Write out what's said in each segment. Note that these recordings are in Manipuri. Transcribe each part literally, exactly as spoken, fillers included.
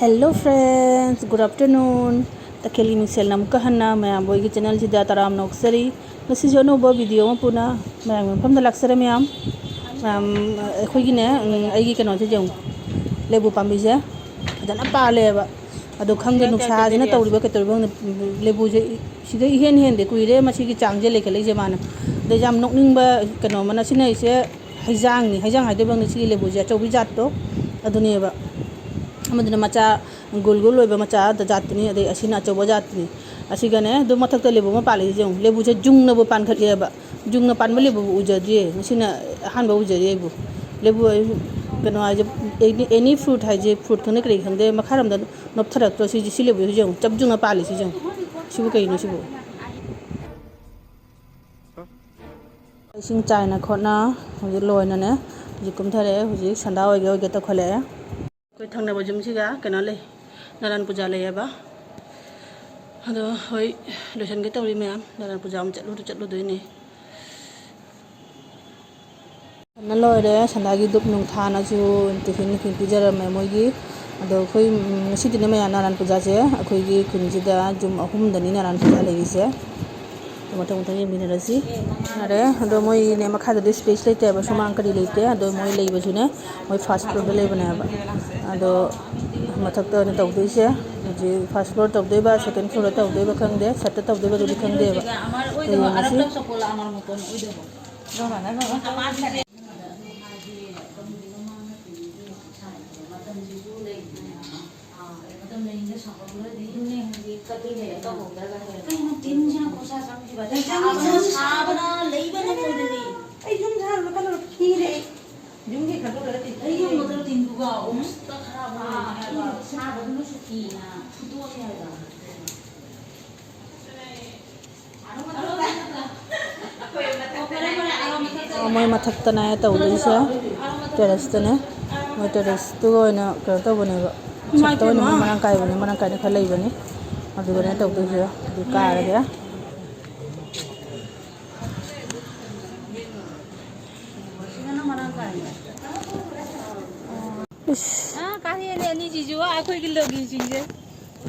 Hello friends, good afternoon. ꯇꯈꯦꯜꯒꯤ ꯃꯤꯡꯁꯦꯜꯅ ꯑꯃꯨꯛꯀ ꯍꯟꯅ ꯃꯌꯥꯝꯕꯨ ꯑꯩꯒꯤ ꯆꯦꯅꯦꯜꯁꯤꯗ ꯇꯔꯥꯝꯅ ꯑꯣꯛꯆꯔꯤ꯫ ꯉꯁꯤꯁꯨ ꯑꯅꯧꯕ ꯚꯤꯗꯤꯑꯣ ꯑꯃ ꯄꯨꯅ ꯃꯌꯥꯝꯒꯤ ꯃꯐꯝꯗ ꯂꯥꯛꯆꯔꯦ ꯃꯌꯥꯝ꯫ ꯃꯌꯥꯝ, ꯑꯩꯈꯣꯏꯒꯤꯅꯦ, ꯎꯝ, ꯑꯩꯒꯤ ꯀꯩꯅꯣꯁꯦ ꯌꯦꯡꯉꯨ, ꯂꯦꯕꯨ ꯄꯥꯝꯕꯤꯁꯦ ꯐꯖꯅ ꯄꯥꯜꯂꯦꯕ꯫ ꯑꯗꯣ ꯈꯪꯗꯦ, ꯅꯨꯡꯁꯥꯁꯤꯅ ꯇꯧꯔꯤꯕ ꯀꯩ ꯇꯧꯔꯤꯕ ꯈꯪꯗꯦ, ꯂꯦꯕꯨꯁꯦ ꯁꯤꯗ ꯏꯍꯦꯟ ꯍꯦꯟꯗꯦ꯫ ꯀꯨꯏꯔꯦ ꯃꯁꯤꯒꯤ ꯆꯥꯡꯁꯦ ꯂꯩꯈꯠꯂꯛꯏꯁꯦ ꯃꯥꯅ꯫ ꯑꯗꯩ ꯌꯥꯝ ꯅꯣꯛꯅꯤꯡꯕ ꯀꯩꯅꯣ ꯑꯃꯅ, ꯁꯤꯅ ꯑꯩꯁꯦ ꯍꯩꯖꯥꯡꯅꯤ, ꯍꯩꯖꯥꯡ ꯍꯥꯏꯗꯣꯏꯕ ꯈꯪꯗꯦ, ꯁꯤꯒꯤ ꯂꯦꯕꯨꯁꯦ ꯑꯆꯧꯕꯤ ꯖꯥꯠꯇꯣ ꯑꯗꯨꯅꯦꯕ꯫ ꯑꯃꯗꯨꯅ ꯃꯆꯥ ꯒꯨꯜ ꯒꯨꯜ ꯑꯣꯏꯕ ꯃꯆꯥ ꯖꯥꯠꯇꯨꯅꯤ, ꯑꯗꯩ ꯑꯁꯤꯅ ꯑꯆꯧꯕ ꯖꯥꯠꯇꯨꯅꯤ꯫ ꯑꯁꯤꯒꯅꯦ ꯑꯗꯨ ꯃꯊꯛꯇ ꯂꯦꯕꯨ ꯑꯃ ꯄꯥꯜꯂꯤꯁꯦ ꯌꯦꯡꯉꯨ, ꯂꯦꯕꯨꯁꯦ ꯖꯨꯡꯅꯕꯨ ꯄꯥꯟꯈꯠꯂꯦꯕ꯫ ꯖꯨꯡꯅ ꯄꯥꯟꯕ ꯂꯦꯕꯨꯕꯨ ꯎꯖꯗ꯭ꯔꯤꯌꯦ, ꯉꯁꯤꯅ ꯑꯍꯥꯟꯕ ꯎꯖꯔꯤ ꯑꯩꯕꯨ꯫ ꯂꯦꯕꯨ ꯍꯥꯏ-, ꯀꯩꯅꯣ ꯍꯥꯏꯁꯦ, ꯑꯦꯅꯤ, ꯑꯦꯅꯤ ꯐ꯭ꯔꯨꯠ ꯍꯥꯏꯁꯦ, ꯐ꯭ꯔꯨꯠ ꯈꯪꯗꯦ ꯀꯔꯤ ꯈꯪꯗꯦ, ꯃꯈꯥꯔꯣꯝꯗ ꯅꯣꯞꯊꯔꯛꯇ꯭ꯔꯣ? ꯁꯤꯁꯦ, ꯁꯤ ꯂꯦꯕꯨꯁꯦ ꯌꯦꯡꯉꯨ, ꯆꯞ ꯌꯨꯡꯅ ꯄꯥꯜꯂꯤꯁꯤ ꯌꯦꯡꯉꯨ꯫ ꯁꯤꯕꯨ ꯀꯩꯅꯣ ꯁꯤꯕꯨ? ꯏꯁꯤꯡ ꯆꯥꯏꯅ ꯈꯣꯠꯅ ꯍꯧꯖꯤꯛ ꯂꯣꯏꯅꯅꯦ, ꯍꯧꯖꯤꯛ ꯀꯨꯝꯊꯔꯛꯑꯦ꯫ ꯍꯧꯖꯤꯛ ꯁꯟꯗꯥ ꯑꯣꯏꯒꯦ ꯑꯣꯏꯒꯦ ꯇꯧꯈꯠꯂꯛꯑꯦ꯫ ꯑꯩꯈꯣꯏ ꯊꯪꯅꯕ ꯌꯨꯝꯁꯤꯒ ꯀꯩꯅꯣ ꯂꯩ, ꯅꯥꯔꯥꯟ ꯄꯨꯖꯥ ꯂꯩꯌꯦꯕ꯫ ꯑꯗꯣ ꯍꯣꯏ, ꯂꯣꯏꯁꯟꯒꯦ ꯇꯧꯔꯤ ꯃꯌꯥꯝ꯫ ꯅꯥꯔꯥꯟ ꯄꯨꯖꯥ ꯑꯃꯨꯛ ꯆꯠꯂꯨꯔ ꯆꯠꯂꯨꯗꯣꯏꯅꯦ꯫ ꯁꯟꯅ ꯂꯣꯏꯔꯦ꯫ ꯁꯟꯗꯥꯒꯤ ꯙꯨꯞ ꯅꯨꯡ ꯊꯥꯅꯁꯨ ꯇꯤꯐꯤꯟ ꯅꯨꯡꯐꯤꯟ ꯄꯤꯖꯔꯝꯃꯦ ꯃꯣꯏꯒꯤ꯫ ꯑꯗꯣ ꯑꯩꯈꯣꯏ, ꯎꯝ, ꯉꯁꯤꯗꯤꯅꯦ ꯃꯌꯥꯝ ꯅꯥꯔꯥꯟ ꯄꯨꯖꯥꯁꯦ ꯑꯩꯈꯣꯏꯒꯤ ꯈꯨꯟꯁꯤꯗ ꯌꯨꯝ ꯑꯍꯨꯝꯗꯅꯤ ꯅꯥꯔꯥꯟ ꯄꯨꯖꯥ ꯂꯩꯔꯤꯁꯦ꯫ ꯑꯗꯣ ꯃꯊꯪ ꯃꯊꯪ ꯌꯦꯡꯃꯤꯟꯅꯔꯁꯤ꯫ ꯌꯥꯔꯦ꯫ ꯑꯗꯣ ꯃꯣꯏꯅꯦ ꯃꯈꯥꯗꯗꯤ ꯁ꯭ꯄꯦꯁ ꯂꯩꯇꯦꯕ, ꯁꯨꯃꯥꯡ ꯀꯔꯤ ꯂꯩꯇꯦ꯫ ꯑꯗꯣ ꯃꯣꯏ ꯂꯩꯕꯁꯨꯅꯦ ꯃꯣꯏ ꯐꯥꯔꯁ ꯐ꯭ꯂꯣꯔꯗ ꯂꯩꯕꯅꯦꯕ꯫ ꯑꯗꯣ ꯃꯊꯛꯇ ꯑꯣꯏꯅ ꯇꯧꯗꯣꯏꯁꯦ꯫ ꯍꯧꯖꯤꯛ ꯐꯥꯔꯁ ꯐ꯭ꯂꯣꯔ ꯇꯧꯗꯣꯏꯕ, ꯁꯦꯀꯦꯟ ꯐ꯭ꯂꯣꯔꯗ ꯇꯧꯗꯣꯏꯕ ꯈꯪꯗꯦ, ꯊꯥꯔꯗꯇ ꯇꯧꯗꯣꯏꯕ ꯑꯗꯨꯗꯤ ꯈꯪꯗꯦꯕ꯫ ꯑꯗꯣ ꯌꯦꯡꯉꯁꯤ꯫ ꯃꯇꯝꯁꯤꯁꯨ ꯂꯩꯇ꯭ꯔꯦ꯫ ꯑꯥ, ꯃꯇꯝ ꯂꯩꯔꯤꯉꯩꯗ ꯁꯥꯎꯍꯧꯗ꯭ꯔꯗꯤ꯫ ꯑꯗꯨꯅꯦ ꯍꯧꯖꯤꯛ ꯀꯩꯅꯣ ꯇꯤꯟꯁꯤꯅ ꯈꯨꯠꯁꯥ ꯆꯪꯈꯤꯕ꯫ ꯁꯥꯕꯅ, ꯁꯥꯕꯅ ꯂꯩꯕ ꯉꯝꯃꯣꯏꯗꯣꯔꯤ꯫ ꯑꯩ ꯌꯨꯝ ꯁꯥꯕꯗ ꯈꯜꯂꯨꯔ ꯈꯤꯔꯦ ꯑꯩ꯫ ꯌꯨꯝꯒꯤ ꯈꯜꯂꯨꯔꯒ ꯇꯤꯟ ꯑꯩ ꯌꯨꯝ ꯃꯊꯛ ꯇꯤꯟꯗꯨꯒ ꯑꯣꯝꯁꯤꯛꯇ ꯈꯔ ꯑꯥ, ꯂꯩꯕꯅꯦꯕ꯫ ꯁꯥꯕꯗꯨꯅ ꯁꯨꯇꯤꯅ ꯐꯨꯠꯇꯣꯛꯑꯦ ꯍꯥꯏꯕ꯫ ꯃꯣꯏ ꯃꯊꯛꯇꯅꯦ ꯇꯧꯗꯣꯏꯁꯦ, ꯇꯦꯔꯦꯁꯇꯅꯦ꯫ ꯃꯣꯏ ꯇꯦꯔꯦꯁꯇꯨꯒ ꯑꯣꯏꯅ ꯀꯩꯅꯣ ꯇꯧꯕꯅꯦꯕ, ꯁꯠꯇ ꯑꯣꯏꯅ ꯃꯣꯏ ꯃꯔꯥꯡ ꯀꯥꯏꯕꯅꯦ, ꯃꯔꯥꯡ ꯀꯥꯏꯅ ꯈꯔ ꯂꯩꯕꯅꯤ꯫ ꯑꯗꯨꯒꯅꯦ ꯇꯧꯗꯣꯏꯁꯦ꯫ ꯑꯗꯨ ꯀꯥꯔꯒꯦ꯫ ꯏꯁ꯫ ꯀꯥꯡꯍꯦꯟꯅꯦ ꯑꯅꯤꯁꯤꯁꯨ ꯑꯩꯈꯣꯏꯒꯤ ꯂꯧꯒꯤꯁꯤꯡꯁꯦ꯫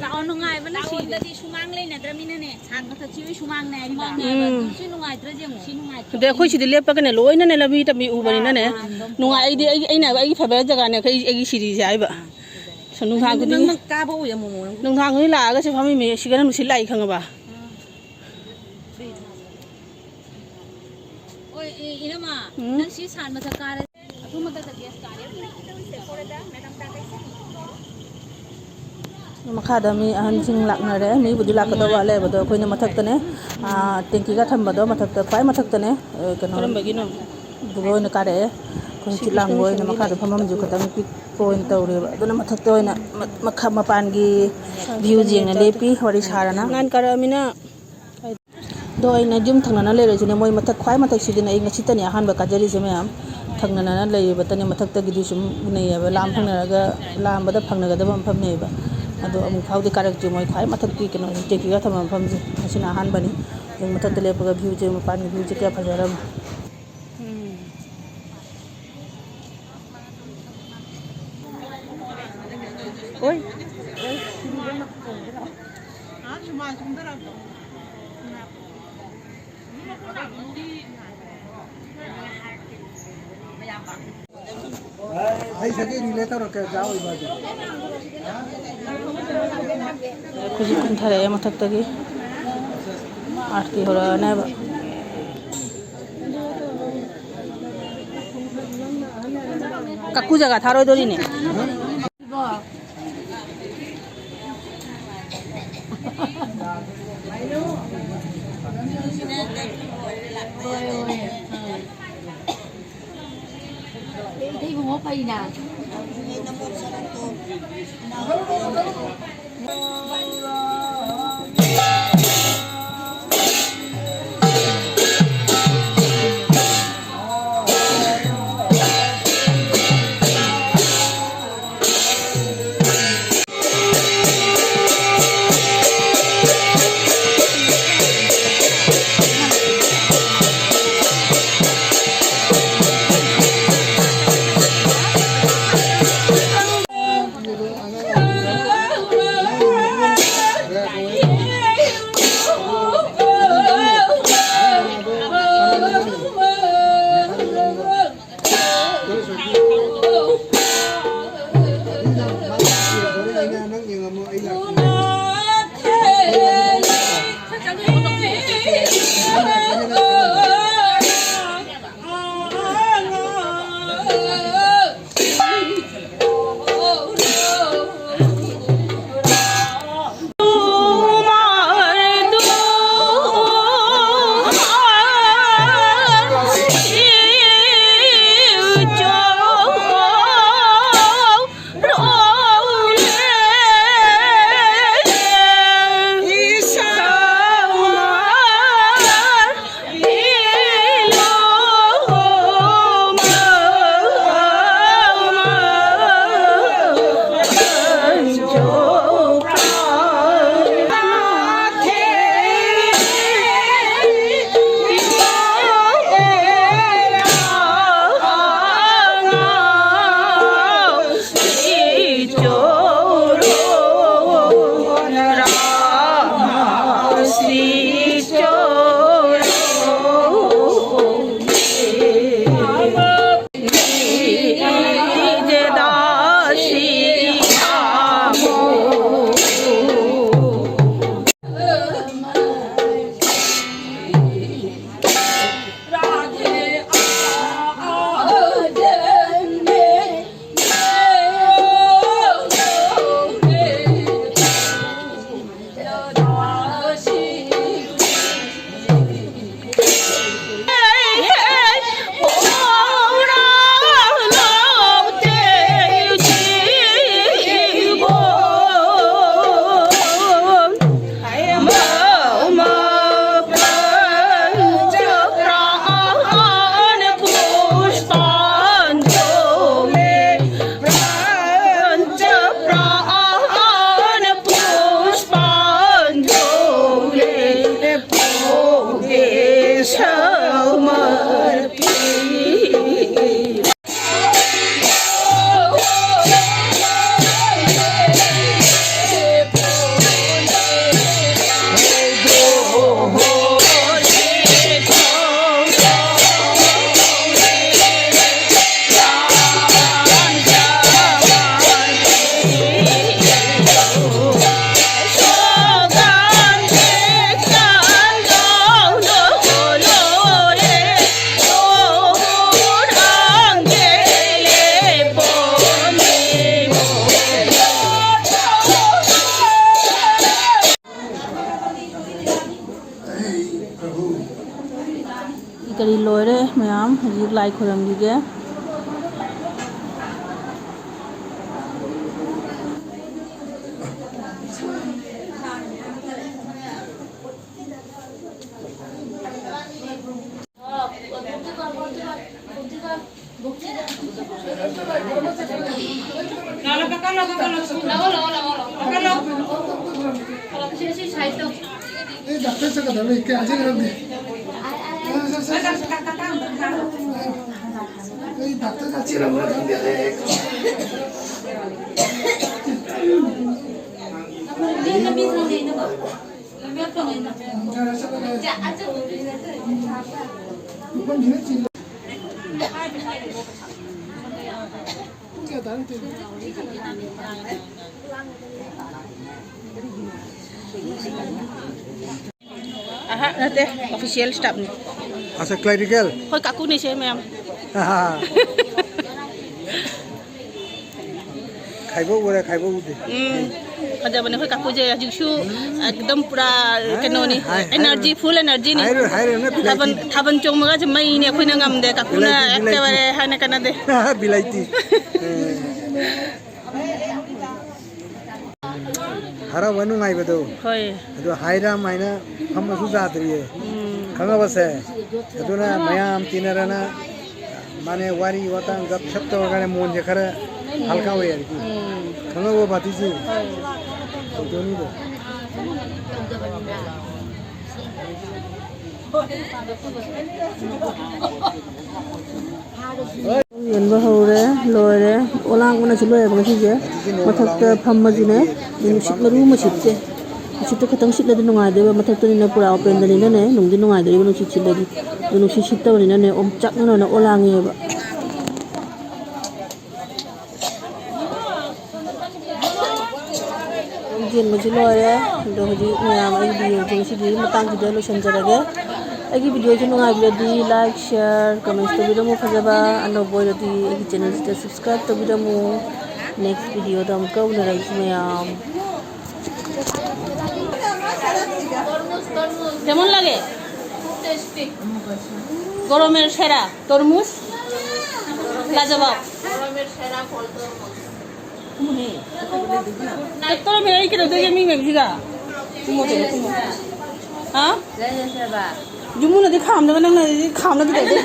ꯂꯥꯛꯑꯣ, ꯅꯨꯡꯉꯥꯏꯕꯅ ꯁꯤꯔꯦ꯫ ꯂꯥꯛꯑꯣꯟꯗꯗꯤ ꯁꯨꯃꯥꯡ ꯂꯩꯅꯗ꯭ꯔꯃꯤꯅꯅꯦ, ꯁꯥꯠ ꯃꯊꯛꯁꯤ ꯂꯣꯏ ꯁꯨꯃꯥꯡꯅꯦ ꯍꯥꯏꯔꯤꯕ꯫ ꯁꯨꯃꯥꯡꯅꯦꯕ꯫ ꯎꯝ꯫ ꯁꯤ ꯅꯨꯡꯉꯥꯏꯇ꯭ꯔꯥ ꯌꯦꯡꯉꯣ꯫ ꯁꯤ ꯅꯨꯡꯉꯥꯏꯇ꯭ꯔꯣ? ꯑꯗꯩ ꯑꯩꯈꯣꯏ ꯁꯤꯗꯤ ꯂꯦꯞꯄꯒꯅꯦ ꯂꯣꯏꯅꯅꯦ ꯂꯝꯕꯤ ꯇꯝꯕꯤ ꯎꯕꯅꯤꯅꯅꯦ꯫ ꯑꯥ, ꯑꯥ, ꯑꯗꯨꯝ ꯅꯨꯡꯉꯥꯏ꯫ ꯑꯩꯗꯤ ꯑꯩꯒꯤ, ꯑꯩꯅ ꯑꯩꯒꯤ ꯐꯦꯕꯔꯦꯠ ꯖꯒꯥꯅꯦ ꯑꯩꯈꯣꯏ ꯑꯩꯒꯤ ꯁꯤꯔꯤꯁꯦ ꯍꯥꯏꯕ꯫ ꯁꯣ ꯅꯨꯡꯗꯥꯡ ꯈꯨꯗꯤꯡꯒꯤ, ꯅꯪꯅ ꯀꯥꯕ ꯎꯏ ꯑꯃꯨꯛ ꯑꯃꯨꯛ꯫ ꯅꯨꯡꯗꯥꯡ ꯈꯨꯗꯤꯡ ꯂꯥꯛꯑꯒ ꯁꯤ ꯐꯝꯃꯤꯃꯤ ꯁꯤꯒꯅ ꯅꯨꯡꯁꯤꯠ ꯂꯥꯛꯏ ꯈꯪꯉꯕ? ꯑꯥ꯫ ꯑꯣꯏ, ꯑꯦ, ꯏꯅꯝꯃ, ꯎꯝ? ꯅꯪ ꯁꯤ ꯁꯥꯠ ꯃꯊꯛ ꯀꯥꯔꯦ꯫ ꯑꯗꯨ ꯃꯊꯛꯇ ꯒꯦꯁ ꯀꯥꯔꯦ꯫ ꯃꯈꯥꯗ ꯃꯤ ꯑꯍꯟꯁꯤꯡ ꯂꯥꯛꯅꯔꯦ꯫ ꯃꯤꯕꯨꯗꯤ ꯂꯥꯛꯀꯗꯧꯕ ꯋꯥꯠꯂꯦꯕ, ꯑꯗꯣ ꯑꯩꯈꯣꯏꯅ ꯃꯊꯛꯇꯅꯦ, ꯑꯥ, ꯇꯦꯡꯀꯤꯒ ꯊꯝꯕꯗꯣ ꯃꯊꯛꯇ, ꯈ꯭ꯋꯥꯏ ꯃꯊꯛꯇꯅꯦ, ꯑ, ꯀꯩꯅꯣ, ꯀꯔꯝꯕꯒꯤꯅꯣ? ꯑꯗꯨꯒ ꯑꯣꯏꯅ ꯀꯥꯔꯛꯑꯦ꯫ ꯑꯩꯈꯣꯏ ꯍꯪꯆꯤꯠ ꯂꯥꯡꯕ ꯑꯣꯏꯅ ꯃꯈꯥꯗ ꯐꯝꯐꯝꯁꯨ ꯈꯤꯇꯪ ꯄꯤꯛꯄ ꯑꯣꯏꯅ ꯇꯧꯔꯦꯕ꯫ ꯑꯗꯨꯅ ꯃꯊꯛꯇ ꯑꯣꯏꯅ ꯃ-, ꯃꯈꯥ ꯃꯄꯥꯟꯒꯤ ꯚ꯭ꯌꯨ ꯌꯦꯡꯅ ꯂꯦꯞꯄꯤ, ꯋꯥꯔꯤ ꯁꯥꯔꯅ꯫ ꯉꯥꯟ ꯀꯥꯔꯛꯑꯃꯤꯅ꯫ ꯑꯗꯣ ꯑꯩꯅ ꯌꯨꯝ ꯊꯪꯅꯅ ꯂꯩꯔꯁꯤꯅꯦ, ꯃꯣꯏ ꯃꯊꯛ ꯈ꯭ꯋꯥꯏ ꯃꯊꯛꯁꯤꯗꯅꯦ ꯑꯩ ꯉꯁꯤꯇꯅꯦ ꯑꯍꯥꯟꯕ ꯀꯥꯖꯔꯤꯁꯦ ꯃꯌꯥꯝ꯫ ꯊꯪꯅꯅꯅ ꯂꯩꯔꯤꯕꯇꯅꯦ, ꯃꯊꯛꯇꯒꯤꯗꯤ ꯁꯨꯝ ꯎꯅꯩꯌꯦꯕ꯫ ꯂꯥꯝ ꯐꯪꯅꯔꯒ, ꯂꯥꯝꯕꯗ ꯐꯪꯅꯒꯗꯕ ꯃꯐꯝꯅꯦꯕ꯫ ꯑꯗꯣ ꯑꯃꯨꯛ ꯐꯥꯎꯗꯤ ꯀꯥꯔꯛꯇ꯭ꯔꯤ ꯃꯣꯏ ꯈ꯭ꯋꯥꯏ ꯃꯊꯛꯀꯤ ꯀꯩꯅꯣ ꯇꯦꯡꯀꯤꯒ ꯊꯝꯕ ꯃꯐꯝꯁꯦ꯫ ꯉꯁꯤꯅ ꯑꯍꯥꯟꯕꯅꯤ꯫ ꯑꯗꯨ ꯃꯊꯛꯇ ꯂꯦꯞꯄꯒ ꯚ꯭ꯌꯨꯁꯦ, ꯃꯄꯥꯟꯒꯤ ꯚ꯭ꯌꯨꯁꯦ ꯀꯌꯥ ꯐꯖꯔꯝꯃꯣ꯫ ꯎꯝ꯫ ꯑꯣꯏ꯫ ꯑꯩ ꯁꯤꯗꯤ ꯔꯤꯂꯦ ꯇꯧꯔꯛꯀꯦ, ꯆꯥ ꯑꯣꯏꯕ ꯑꯗꯨ꯫ ꯍꯧꯖꯤꯛ ꯀꯨꯝꯊꯔꯛꯑꯦ ꯃꯊꯛꯇꯒꯤ꯫ ꯑꯥꯔꯇꯤ ꯍꯧꯔꯛꯑꯅꯦꯕ꯫ ꯀꯛꯀꯨ ꯖꯒꯥ ꯊꯥꯔꯣꯏꯗꯣꯔꯤꯅꯦ꯫ ꯏꯊꯩ ꯏꯕꯨꯡꯉꯣ ꯐꯩꯅ꯫ ꯂꯣꯏꯔꯦ ꯃꯌꯥꯝ, ꯍꯧꯖꯤꯛ ꯂꯥꯏ ꯈꯨꯔꯝꯈꯤꯒꯦ꯫ ꯑꯍꯥ, ꯅꯠꯇꯦ, official staff ꯅꯤ꯫ ꯑꯁꯥ, clerical? ꯍꯣꯏ, ꯀꯥꯀꯨꯅꯤꯁꯦ ꯃꯌꯥꯝ꯫ ꯈꯥꯏꯕꯣꯛ ꯎꯔꯦ, ꯈꯥꯏꯕꯣꯛ ꯎꯗꯦ꯫ ꯎꯝ, ꯐꯖꯕꯅꯦ ꯑꯩꯈꯣꯏ ꯀꯥꯀꯨꯁꯦ ꯍꯧꯖꯤꯛꯁꯨ꯫ ꯑꯦꯛꯗꯝ ꯄꯨꯔꯥ ꯀꯩꯅꯣꯅꯤ, ꯍꯥꯏ, ꯍꯥꯏ, energy, full energy ꯅꯤ꯫ ꯍꯥꯏꯔꯣꯏ, ꯍꯥꯏꯔꯣꯏ, ꯅꯣꯏ ꯊꯥꯕꯜ, ꯕꯤꯂꯥꯏꯇꯤ꯫ ꯊꯥꯕꯜ ꯆꯣꯡꯕꯒꯁꯦ ꯃꯩꯅꯦ, ꯑꯩꯈꯣꯏꯅ ꯉꯝꯗꯦ, ꯀꯥꯀꯨꯅ ꯕꯤꯂꯥꯏꯇꯤ, ꯕꯤꯂꯥꯏꯇꯤ꯫ ꯑꯦꯀꯦꯕꯔꯦ ꯍꯥꯏꯅ ꯀꯥꯟꯅꯗꯦ꯫ ꯕꯤꯂꯥꯏꯇꯤ꯫ ꯍꯔꯥꯎꯕ ꯅꯨꯡꯉꯥꯏꯕꯗꯣ꯫ ꯍꯣꯏ꯫ ꯑꯗꯣ ꯍꯥꯏꯔꯥꯝ ꯍꯥꯏꯅ ꯐꯝꯕꯁꯨ ꯆꯥꯗ꯭ꯔꯤꯌꯦ꯫ ꯎꯝ꯫ ꯈꯪꯉꯕꯁꯦ? ꯑꯗꯨꯅ ꯃꯌꯥꯝ ꯇꯤꯟꯅꯔꯅ ꯃꯥꯅꯦ, ꯋꯥꯔꯤ ꯋꯥꯇꯥꯡ ꯒꯞ ꯁꯞ ꯇꯧꯔꯒꯅꯦ ꯃꯣꯟꯁꯦ ꯈꯔ ꯍꯜꯀꯥ ꯑꯣꯏ ꯍꯥꯏꯔꯗꯤ꯫ ꯎꯝ꯫ ꯈꯪꯉꯕꯣ ꯕꯥꯇꯤꯁꯤ? ꯍꯣꯏ꯫ ꯇꯧꯗꯣꯏꯅꯤꯗꯣ꯫ ꯌꯦꯟꯕ ꯍꯧꯔꯦ, ꯂꯣꯏꯔꯦ꯫ ꯑꯣꯂꯥꯡꯕꯅꯁꯨ ꯂꯣꯏꯔꯦꯕ ꯉꯁꯤꯁꯦ꯫ ꯃꯊꯛꯇ ꯐꯝꯃꯁꯨꯅꯦ, ꯅꯨꯡꯁꯤꯠ ꯃꯔꯨ ꯑꯃ ꯁꯤꯠꯁꯦ꯫ ꯅꯨꯡꯁꯤꯠꯇꯣ ꯈꯤꯇꯪ ꯁꯤꯠꯂꯗꯤ ꯅꯨꯡꯉꯥꯏꯗꯣꯏꯕ, ꯃꯊꯛꯇꯅꯤꯅ ꯄꯨꯔꯥ openꯗꯅꯤꯅꯅꯦ, ꯅꯨꯡꯗꯤ ꯅꯨꯡꯉꯥꯏꯗꯣꯏꯕ ꯅꯨꯡꯁꯤꯠ ꯁꯤꯠꯂꯗꯤ꯫ ꯑꯗꯣ ꯅꯨꯡꯁꯤꯠ ꯁꯤꯠꯇꯕꯅꯤꯅꯅꯦ, ꯑꯣꯝꯆꯥꯛꯅꯅ ꯑꯣꯂꯥꯡꯉꯦꯕ꯫ ꯌꯦꯟꯕꯁꯨ ꯂꯣꯏꯔꯦ꯫ ꯑꯗꯣ ꯍꯧꯖꯤꯛ ꯃꯌꯥꯝ ꯑꯩꯒꯤ videoꯁꯦ ꯉꯁꯤꯗꯤ ꯃꯇꯥꯡꯁꯤꯗ ꯂꯣꯏꯁꯤꯟꯖꯔꯒꯦ꯫ ꯑꯩꯒꯤ videoꯁꯦ ꯅꯨꯡꯉꯥꯏꯕꯤꯔꯗꯤ like, share, comments ꯇꯧꯕꯤꯔꯝꯃꯨ ꯐꯖꯕ꯫ ꯑꯅꯧꯕ ꯑꯣꯏꯔꯗꯤ ꯑꯩꯒꯤ channelꯁꯤꯗ subscribe ꯇꯧꯕꯤꯔꯝꯃꯨ꯫ Next videoꯗ ꯑꯃꯨꯛꯀ ꯎꯅꯔꯁꯤ ꯃꯌꯥꯝ꯫ কেমন লাগে? খুব টেস্টি। গরমের সেরা তরমুজ, লাজবাব। তরমুজ, এই কেন দেখে মি মেঘ দিগা? ꯍꯥ? ꯌꯨꯝꯕꯨꯅꯗꯤ ꯈꯥꯝꯗꯕ, ꯅꯪꯅꯗꯤ ꯈꯥꯝꯅꯕꯤ ꯇꯧꯗꯣꯏ꯫